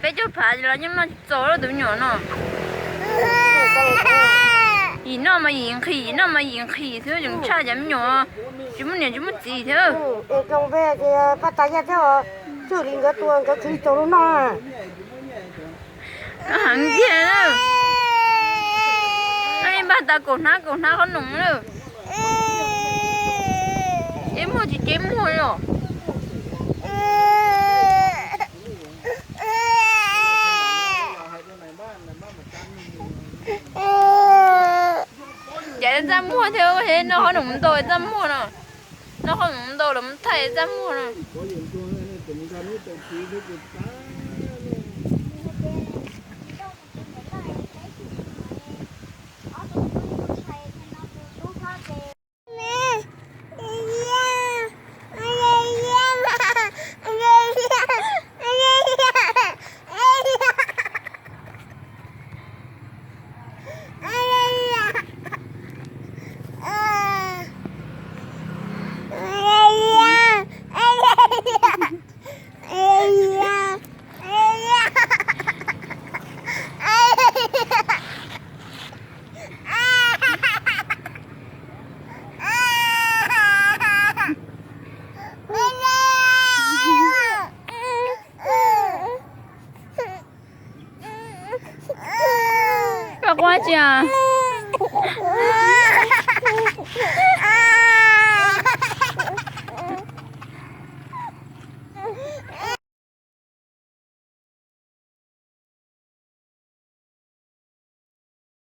Peb caug phav los yeej noj tsis txaus lawm tus me nyuam no. Yim noj mas yim nqhis, yim noj mas yim nqhis thiab, tseem tshaj cov me nyuam tsis muaj niam tsis muaj txiv thiab. Paj tas yaj thiab, txwj li nkawd tua nkawd khwv tau lub noj. Noj heev tiag na. Noj ib npag tas kaum hnab kaum hnab qhob noom na. Ces muag tsis ces muag los. Ces txaj muag thiab, noj qhob noom ntau txaj muag no. Noj qhob noom ntau los mus thaij txaj muag no. Koj quaj tsi os?